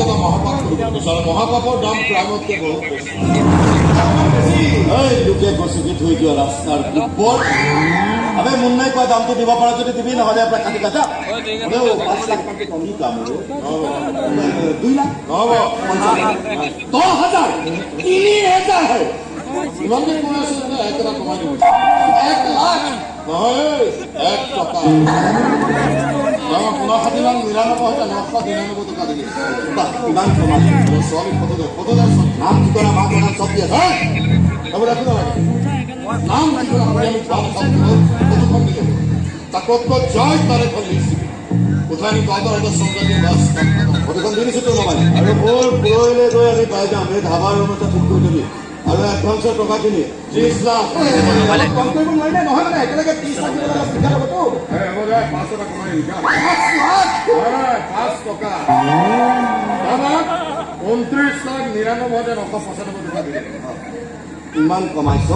এটা মহাপাপ কৰিব গৈছ আৰু মহাপাপৰ দাম ক্ৰাইমতকৈ বহুত বেছি। এই লোকে গছকি থৈ যোৱা ৰাস্তাৰ ওপৰ। আবে, মুন্নাই কোৱা দামটো দিব পাৰা যদি দিবি, নহ'লে আপোনাৰ কাটি কাটা। হ'লেও 5 লাখ মানটো কমি কাম আৰু 2 লাখ। নহ'ব। 50, 10,000, 3,000। ইমানকে কৈ আছো যে এক এটা কমাই দিব। 1 লাখ। নহয়, 1 টকা। ৫৯ লাখ ৯৯৯৯ টকা দিবি। বাহ, ইমান কমালি। ছোৱালী ফটো দে, ফটো দে ছোৱালী। নাম, ঠিকনা, মাক নাম চব দি আছে। এইবোৰ একো নালাগে। নাম, ঠিকনা সুধি আমি খোৱা নাখাওঁ, ফটোখন দিলে তাক ক'ত ক'ত যায় তাৰ এখন লিষ্ট দিবি। কোথায় নি তহঁতৰ এটা সংখ্যা দিম, বাছ, কাম খতম। ফটোখন দি দিছো তোৰ মোবাইল। আৰু ব'ল, পৰহিলৈ গৈ আমি পাই যাম। এই ধাবাৰ ৰুম এটা ঠিক কৰি থবি আৰু এডভান্সৰ টকাখিনি। 30 লাখ। কম কৰিব নোৱাৰিলে নহয়, মানে একেলগে 30 লাখ দিবলৈ অলপ দিগদাৰ হ'বতো। এই, হ'ব দে, 5 টকা কমাই দিম যা। 5 লাখ। এই, 5 টকা। ২৯ লাখ ৯৯ হাজাৰ ৯৯৫ টকা দিলে। ইমান কমাইছ।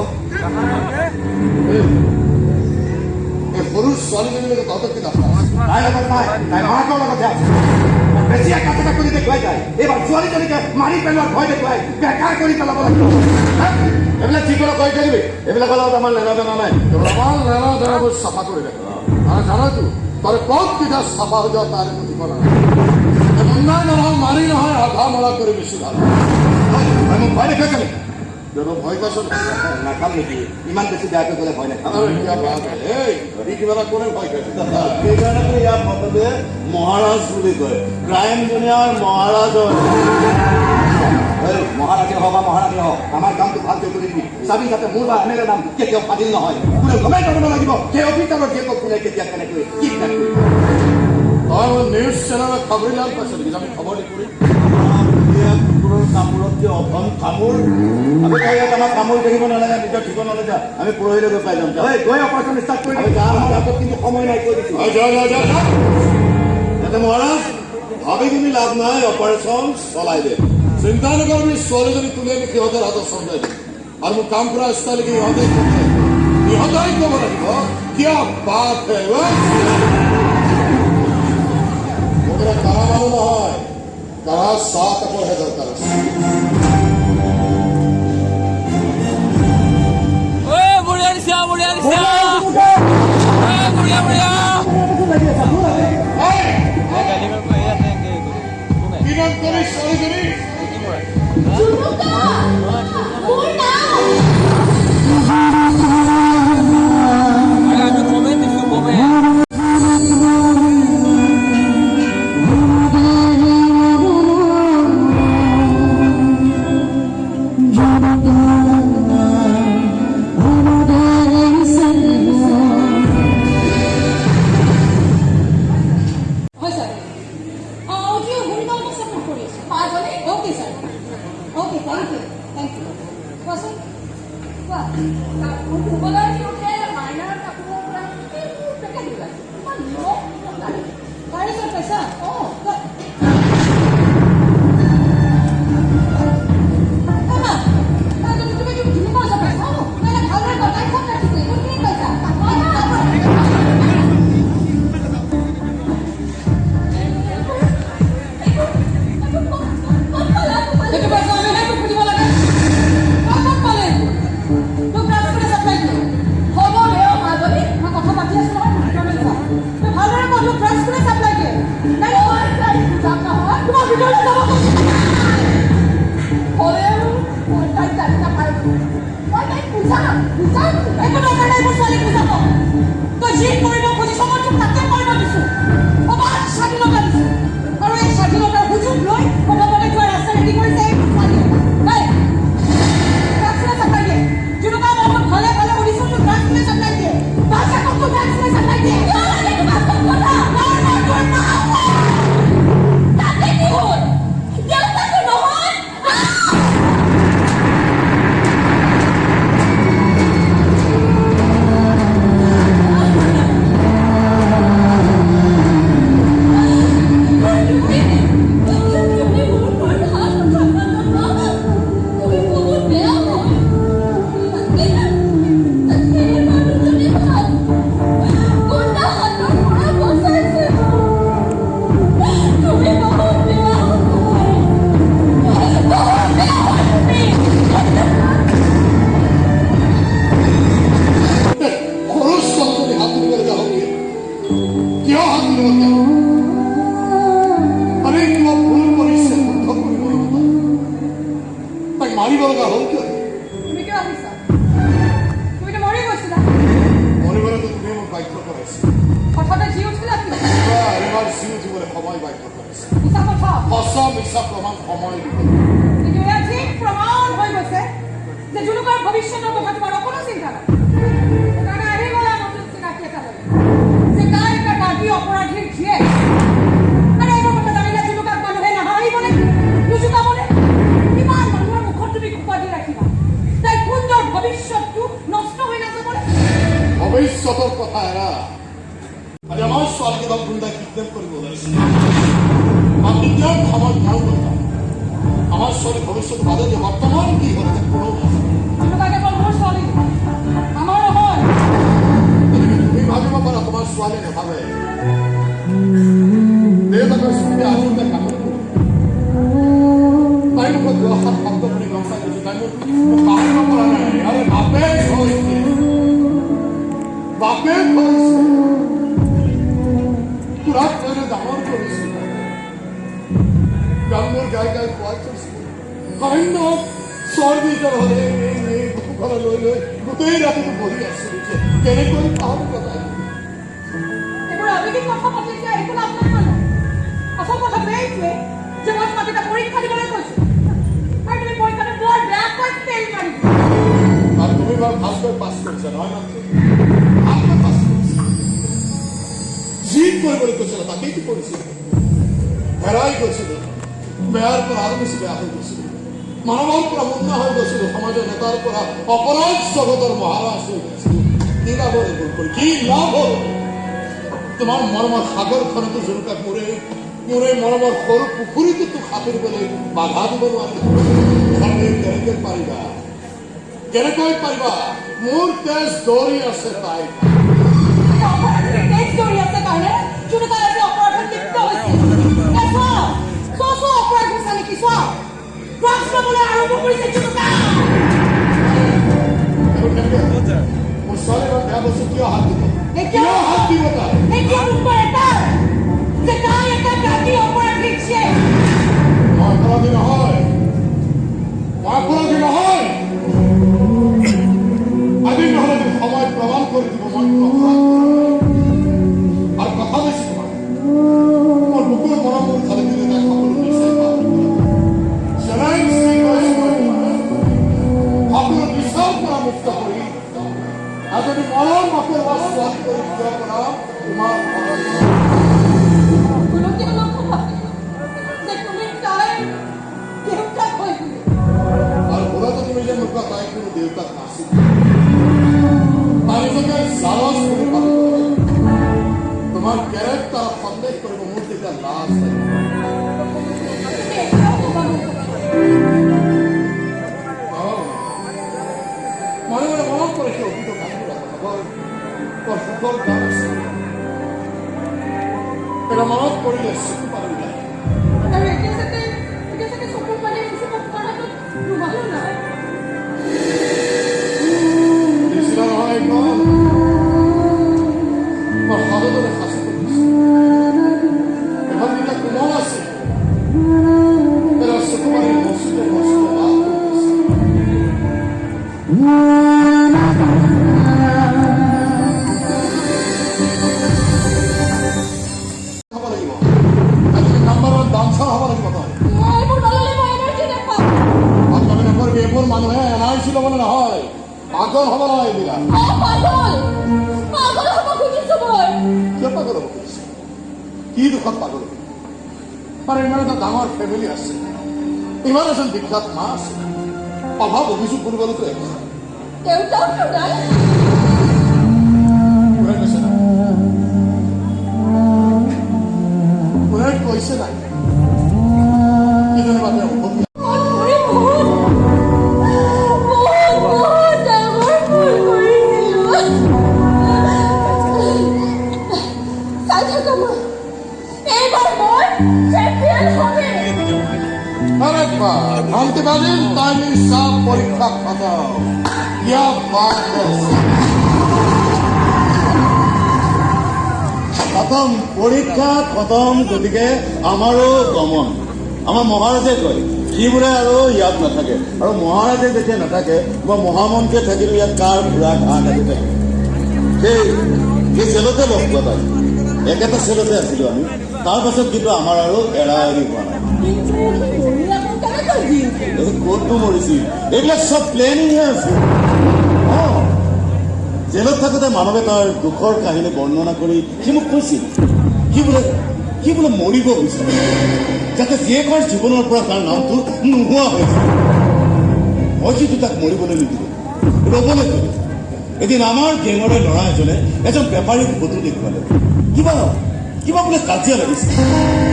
এই সৰু ছোৱালীজনীৰ লগত তহঁতৰ কি লাভ আছে? তাইৰ লগত নাই, তাই মাকৰ লগতহে আছে। বেছি একা চেকা কৰি দেখুৱাই যায়। এইবাৰ ছোৱালীজনীকে মাৰি পেলোৱাৰ ভয় দেখুৱাই বেকাৰ কৰি পেলাব লাগিব। হা? এইবিলাক যি কৰা কৰি থাকিবি। এইবিলাকৰ লগত আমাৰ লেনা দেনা নাই। আমাৰ লেনা দেনাবোৰ চাফা কৰি ৰাখ। আৰু জানতো তই ক'ত কেতিয়া চাফা হৈ যাওঁ তাৰ একো ঠিকনা নাই। অন্যায় নহয়, মাৰি নহয়, আধা মৰা কৰি বেছি ভাল। হয়, মোক ভয় দেখুৱাইছ নেকি? কিয়নো ভয় খাইছ নেকি? নাখাম নেকি? ইমান বেছি বেয়াকৈ ক'লে ভয় নাখাম? আৰে, কিয়া বাত হে! এই, ই কিবা এটা কোনে ভয় খাইছে? সেইকাৰণেতো ইয়াক সকলোৱে মহাৰাজ বুলি কয়। ক্ৰাইম দুনিয়াৰ মহাৰাজ হয়। এই, মহাৰাজে হওক বা মহাৰাণী হওক, আমাৰ কামটো ভালকৈ কৰি দিবি। চাবি যাতে মোৰ বা এম এল এ নাম কেতিয়াও ফাদিল নহয়। কোনেও গমেই পাব নালাগিব সেই অফিচাৰৰ জীয়েকক কোনে কেতিয়া কেনেকৈ কিডনেপ কৰিব। তই মোৰ নিউজ চেনেলত খবৰী লাল পাইছ নেকি যে আমি খবৰ দি কৰিম? কুকুৰৰ কামোৰত যে অধম কামোৰ। আমি তই ইয়াত আমাক কামোৰ থাকিব নালাগে। নিজৰ ঠিকনালৈ যা, আমি পৰহিলৈ গৈ পাই যাম। যা। গৈ অপাৰেশ্যন ষ্টাৰ্ট কৰি দিম। আমাৰ হাতত কিন্তু সময় নাই, কৈ দিছো। যা যা যা যা। ইয়াতে মহাৰাজ, ভাবি গুণি লাভ নাই, অপাৰেশ্যন চলাই দে। চিন্তা নকৰিবি, ছোৱালীজনী তুলি আনি সিহঁতৰ হাতত চমজাই দিম। আৰু মোৰ কাম কৰা ষ্টাইলকে ইহঁতে ক'ব লাগিব, ইহঁতেই ক'ব লাগিব, কিয়া বাত হে! মোক এটা কাৰা মানুহ নহয়, কাৰা চাহ কাপৰহে দৰকাৰ আছে। ঐ, বঢ়িয়া দিছা, বঢ়িয়া দিছা। ঐ, বঢ়িয়া বঢ়িয়া। কি নাম কৰি ছোৱালীজনী? জুনুকা মোৰ নাম। আমি কমেণ্ট দিছো, কমেণ্ট। হয় ছাৰ, অঁ, অতি ভূমিকা মই ছাপোৰ্ট কৰি আছোঁ মাজনী। Okay sir, okay, thank you, thank you. কোৱাচোন, কোৱা। কাপোৰ ধুবলৈ দিওঁতে মাইনাৰ কাপোৰৰ পৰা এইবোৰ পেকেট ওলাইছে। ইমান নিমখ নিমখ লাগে। তাৰে ক'ত পাইছা? অঁ। কোৱা। মা, তুমি জুনুকা ওচৰত পাইছা? নাই নাই, ভালদৰে কোৱা, তাই ক'ত ৰাখিছে, কোনখিনিত পাইছা? সেইটো পাইছা, আমি সেইটো সুধিব লাগে। তই ক'ত পালে এইবোৰ? তোক ড্ৰাগছ কোনে চাপ্লাই দিয়ে? হ'ব দে অ' মাজনী। মই কথা পাতি আছো নহয়, তোৰ ভিতৰলৈ যা। তই ভালদৰে ক, তোক ড্ৰাগছ কোনে চাপ্লাই দিয়ে? নাই নাই। মই তাইক বুজাম নহয়। তোমাৰ ভিতৰলৈ যাব কৈছো। হ'লেও মই তাইক গালি নাপাৰো। মই তাইক বুজাম, বুজাম। একো দৰকাৰ নাই মোৰ ছোৱালীক বুজাব। তই যি কৰিব খুজিছ, মই তোক তাকে কৰিব দিছো। অবাধ স্বাধীনতা দিছো আৰু এই স্বাধীনতাৰ সুযোগ লৈ অধপতে যোৱাৰ ৰাস্তা ৰেডি কৰিছে এই ছোৱালীয়ে। এই, ড্ৰাগছ কোনে চাপ্লাই দিয়ে? জুনুকা, মই তোক ভালে ভালে সুধিছো, তোক ড্ৰাগছ কোনে চাপ্লাই দিয়ে? বাচ্চাকক তোক ড্ৰাগছ কোনে চাপ্লাই দিয়ে? কিয় লাগে তোমাক চব কথা? কাৰণ মই তোৰ মা হয়। তাতে কি হ'ল? দেউতাকো নহয়? আহ! লগত কিয়? আৰে, কিবা ভুল কৰিছে, শুদ্ধ কৰিব লাগিব। তাইক মাৰিব লগা হ'ল কিয়? তুমি কিয় আহিছা? তুমিতো মৰি গৈছিলা। মৰিবলৈতো তুমি মোক বাধ্য কৰাইছা। হঠাতে জি উঠিলা কিয়? এবাৰ জি উঠিবলৈ সময় বাধ্য কৰাইছে। মিছা কথা। সঁচা মিছা প্ৰমাণ সময় দিব। কিন্তু এয়া ঠিক প্ৰমাণ হৈ গৈছে যে জুনুকাৰ ভৱিষ্যতৰ কথা তোমাৰ অকণো চিন্তা নাই। সেইকাৰণে আহি গ'লা নতুন চিনাকি এটা লৈ, যে তাই এটা দাগী অপৰাধীৰ জীয়েক। আৰু এইবোৰ কথা জানিলে জুনুকাক মানুহে নাহাঁহিবনে, নুজুকাবনে? কিমান মানুহৰ মুখত তুমি খোপা দি ৰাখিবা? তাইৰ সুন্দৰ ভৱিষ্যতটো নষ্ট হৈ নাযাবনে? ভৱিষ্যতৰ কথা এৰা। আজি আমাৰ ছোৱালীকেইটাক গুণ্ডাই কিডনেপ কৰিব ওলাইছে। আৰু তেতিয়াৰ সময়ত ভাল কথা, আমাৰ ছোৱালী ভৱিষ্যত বাদে দিয়ে, বৰ্তমান কি হ'ল এতিয়া কোনেও নাজানে। জুনুকা কেৱল মোৰ ছোৱালী নহয়, আমাৰ নহয়। গতিকে তুমি ভাবিব পাৰা, তোমাৰ ছোৱালী নাভাবে। দেউতাকৰ স্মৃতি আজিও তাই কামত। তাইৰ মুখত দুআষাৰ শব্দ শুনি গম পাই গৈছো, তাই মোক পাহৰিব পৰা নাই। আৰে, বাপেক হৈছে, বাপেক হৈছে। খুৰাক তই ডাঙৰ কৰিছিল, গানবোৰ গাই গাই খুৱাই থৈছিল। অৰণ্যত চৰ্দি জ্বৰ হ'লে এই বুকুখনত লৈ লৈ গোটেই ৰাতিটো বহি আছিলো যে কেনেকৈ পাহৰিব তাই? এইবোৰ আৱেগিক কথা পাতি এতিয়া একো লাভ নাই। মানে আচল কথাটো এইটোৱে যে মই তোমাক এটা পৰীক্ষা দিবলৈ কৈছো আৰু তুমি পৰীক্ষাটো বৰ বেয়াকৈ ফেইল মাৰি দিলা। আৰু তুমি বাৰু ভালকৈ পাছ কৰিছা নহয় মাত্ৰ? ভালকৈ পাছ কৰিছা। যি কৰিবলৈ কৈছিলা তাকেইতো কৰিছিলো। হেৰাই গৈছিলো, বেয়াৰ পৰা আৰু বেছি বেয়া হৈ গৈছিলো, মানৱৰ পৰা মুন্না হৈ গৈছিলো, সমাজৰ নেতাৰ পৰা অপৰাধ জগতৰ মহাৰাজ হৈ গৈছিলো। কি লাভ হ'ল এইবোৰ কৰি? কি লাভ হ'ল? তোমাৰ মৰমৰ সাগৰখনতো জুনুকাক মোৰে মৰমৰ সৰু পুখুৰীটোতো সাঁতুৰিবলৈ বাধা দিব নোৱাৰিলা। কেনেকৈ পাৰিবা? কেনেকৈ পাৰিবা? মোৰ তেজ দৌৰি আছে তাই এতিয়া অপৰাধীৰ তেজ দৌৰি আছে কাৰণে জুনুকাই আজি অপৰাধত লিপ্ত হৈছে। এ চোৱা, চোৱা, চোৱা, অপৰাধ হৈছে নেকি চোৱা। ড্ৰাগছ ল'বলৈ আৰম্ভ কৰিছে জুনুকাই। এইবোৰ কেনেকৈ? মোৰ ছোৱালী ইমান বেয়া বস্তু কিয় হাত দিব? কিয় হাত দিব তাই? এতিয়া উত্তৰ এটাই যে তাই এটা দাগী অপৰাধীৰ জীয়েক। মই অপৰাধী নহয়, মই অপৰাধী নহয়। আজি নহ'লে এদিন সময় প্ৰমাণ কৰি দিব মই কোনো অপৰাধ কৰা নাই। আৰু কথা দিছো তোমাক, মোৰ বুকুৰ মৰমবোৰ ঢালি দিলে তাই সকলো নিচাই পাহৰি পেলাব। চেলেঞ্জ দি কৈছো মই তোমাক, সকলো নিচাৰ পৰা মুক্ত কৰি আৰু যদি মৰম নকৰোৱা ছোৱালী কৰি থিয় কৰাম তোমাৰ মৰম। গোলকীয় নকবা যে তুমি তাইৰ দেউতাক হৈ বুলি। আৰু ভুলতো তুমি যে নোকোৱা তাই কোনো দেউতাক নাছিল। তাই নিজকে জাৰজ বুলি ভাবিব লাগে। তোমাৰ কেৰেক্টাৰক সন্দেহ কৰিব, মোৰ তেতিয়া লাজ লাগিব। তুমি এতিয়াও ক'বা মোৰ কথা। মনে মনে মনত পৰে সেই অতীতৰ গানবোৰ, কথা বৰ বৰ সুখৰ গান আছিল। এটা মনত পৰিলে চকু পানী ওলায়। আৰু এতিয়া চাগে চকুৰ পানী মুচিব পৰাটো ৰুমালো নাই। দিছিলা নহয় এইখন? মই সজতনে সাঁচি থৈ দিছোঁ। এখন তেতিয়া কোমল আছিল। এটা চকু পানী মচুতে মচুতে লাল হৈ গৈছে। হ'ব লাগিব, নাম্বাৰ ওৱান ডান্সাৰ হ'ব লাগিব তই। এইবোৰ নল'লে মই এনাৰ্জি নাপাম। পাগলামি নকৰিবি। এইবোৰ মানুহে এনাৰ্জি ল'বলৈ নহয়, পাগল হ'ব নহয় এইবিলাক। অ, পাগল পাগল হ'ব খুজিছো মই। কিয় পাগল হ'ব খুজিছে? কি দুখত পাগল হ'ব? আৰু ইমান এটা ডাঙৰ ফেমিলি আছে, ইমান এজন বিখ্যাত মা আছে, অভাৱ অভিযোগ কৰিবলৈতো একো নাই। দেউতাকতো নাই। কোনে কৈছে নাই? কোনে কৈছে নাই? কিজানিবা তেওঁ অসুখী। মই কৰি বহুত বহুত বহুত ডাঙৰ ভুল কৰিছিলো। চাই থাকা, মই এইবাৰ মই চেম্পিয়ন হমেই। আৰেকবাৰ ভ্ৰান্তি বাজিল, তাই সব পৰীক্ষা খতম। क्या बात है! খতম, পৰীক্ষা খতম। গতিকে আমাৰো গমন। আমাৰ মহাৰাজে কয়, সি বোলে আৰু ইয়াত নাথাকে। আৰু মহাৰাজে যেতিয়া নাথাকে, মই মহামন্ত্ৰীয়ে থাকিলো ইয়াত কাৰ ঘোঁৰা ঘাঁহ কাটি থাকে? সেই জেলতে লগ পোৱা তাক, একেটা চেলতে আছিলো আমি। তাৰ পাছত কিন্তু আমাৰ আৰু এৰা এৰি হোৱা নাই। কিন্তু সি মৰি আকৌ কেনেকৈ জি উঠিল? এই ক'তনো মৰিছিল? এইবিলাক চব প্লেনিংহে আছিল। জেলত থাকোঁতে মানৱে তাৰ দুখৰ কাহিনী বৰ্ণনা কৰি সি মোক কৈছিল, সি বোলে মৰিব বিচাৰে, যাতে জীয়েকৰ জীৱনৰ পৰা তাৰ নামটো নোহোৱা হৈ যায়। মই কিন্তু তাক মৰিবলৈ নিদিলোঁ, ৰ'বলৈ ক'লো। এদিন আমাৰ গেঙৰে ল'ৰা এজনে এজন বেপাৰীক ফটো দেখুৱালে। কিবা কিবা বোলে কাজিয়া লাগিছে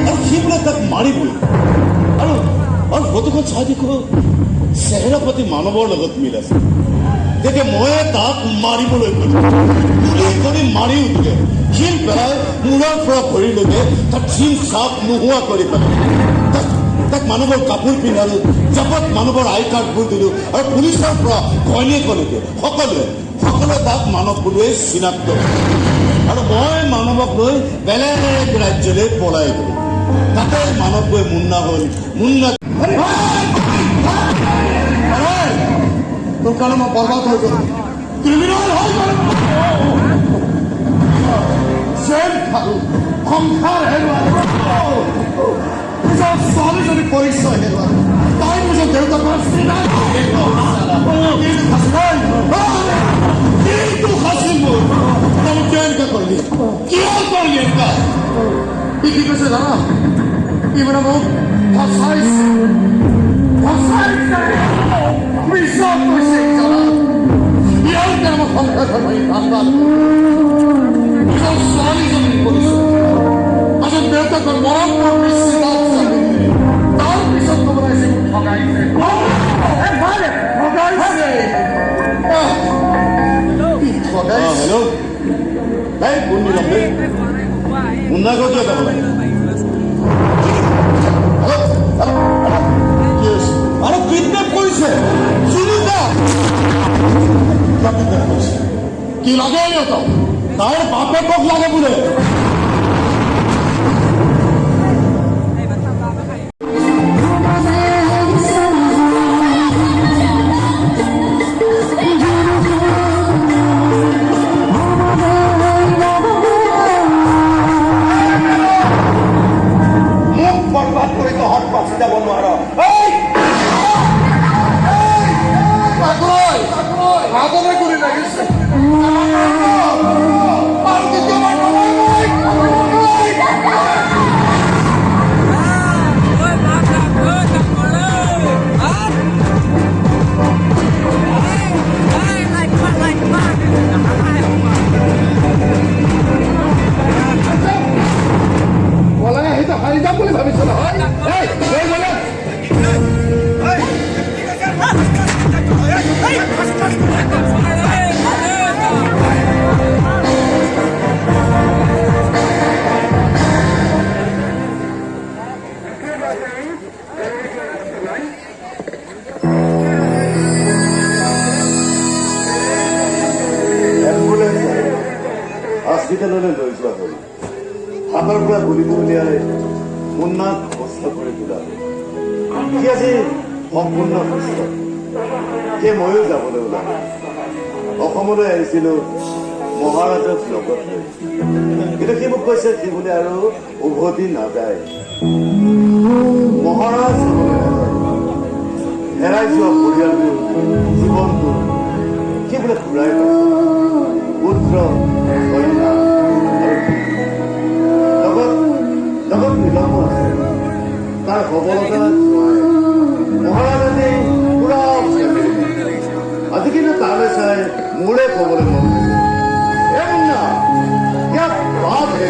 আৰু সি বোলে তাক মাৰিবই। আৰু ফটোখন চাই দেখো চেহেৰা পাতি মানৱৰ লগত মিল আছে। তেতিয়া ময়ে তাক মাৰিবলৈ গ'লো, গুলি কৰি মাৰিও দিলে। শিল পেলাই মূৰৰ পৰা ভৰিলৈকে তাক চিন চাপ নোহোৱা কৰি পেলালে। তাক মানৱৰ কাপোৰ পিন্ধালো, জাপত মানৱৰ আই কাৰ্ডবোৰ দিলো আৰু পুলিচৰ পৰা ঘৈণীয়েকলৈকে সকলোৱে তাক মানৱ বুলিয়েই চিনাক্ত কৰিলে। আৰু মই মানৱক লৈ বেলেগ ৰাজ্যলৈ পলাই গ'লো। তাতে মানৱ গৈ মুন্না হ'ল। মুন্না। তোৰ কাৰণে মই বৰবাদ হৈ গ'লো, ক্ৰিমিনেল হৈ গ'লো, জেল খালো, সংসাৰ হেৰুৱালো, নিজৰ ছোৱালীজনী পৰিচয় হেৰুৱালো, তাই নিজৰ দেউতাকৰ চিনাকি কি দুখ আছিল মোৰ? তই কিয় এনেকুৱা কৰিলি? কিয় কৰিলি এনেকুৱা? সি কি কৈছে জানা? সি মানে মোক ফচাইছে, ফচাইছে, মিছা কৈছে জানা। ইয়াৰ কাৰণে মই সংসাৰখন ভাঙি ভাঙ। নিজৰ ছোৱালীজনীৰ পৰিচয়, এজন দেউতাকৰ মৰম নিশ্চিত। তাৰপিছত ক'বলৈ আহিছে, মোক ঠগাইছে, ঠগাইছে। আহ, কি ঠগাইছে? হেল্ল', এই কোন নীলম বে? মুন্না ঘৰ কিয় যাব লাগে? হেল্ল', হেল্ল', হেল্ল', কি হৈছে? আৰে কিডনেপ কৰিছে সুনীতা। কিডনেপ কৰিছে? কি লাগে ইহঁতক? তাইৰ বাপেকক লাগে বোলে। মোক বৰবাদ কৰি তহঁত বাচি যাব নোৱাৰ। এই হাততে গুলি লাগিছে আৰু দ্বিতীয়বাৰ নমাৰিব। ঐ মাৰ ঐ মাৰ। ঐ লাইট মাৰ, লাইট মাৰ। পলাই আহি তো হাৰি যাম বুলি ভাবিছ নহয়? এই, এই বোলে। এম্বুলেন্স আহিল, হস্পিটেললৈ লৈ যোৱা হ'ল। হাতৰ পৰা গুলিটো উলিয়াই মুন্নাক সুস্থ কৰি তোলা হ'ল। সি আজি সম্পূৰ্ণ সুস্থ। সেয়ে ময়ো যাবলৈ ওলালো। অসমলৈ আহিছিলো মহাৰাজক লগত লৈ, কিন্তু সি মোক কৈছে, সি বোলে আৰু উভতি নাযায়, মহাৰাজ হ'বলৈ নাযায়। হেৰাই যোৱা পৰিয়ালটো, জীৱনটো সি বোলে ঘূৰাই পাইছে। পুত্ৰ, কন্যা আৰু লগত নীলমো আছে, তাৰ সবলতা জোঁৱাই। মহাৰাজ আজি পুৰা family। আজি কিন্তু তালৈ চাই মোৰে ক'বলৈ মন গৈছে, এ মুন্না, क्या बात है।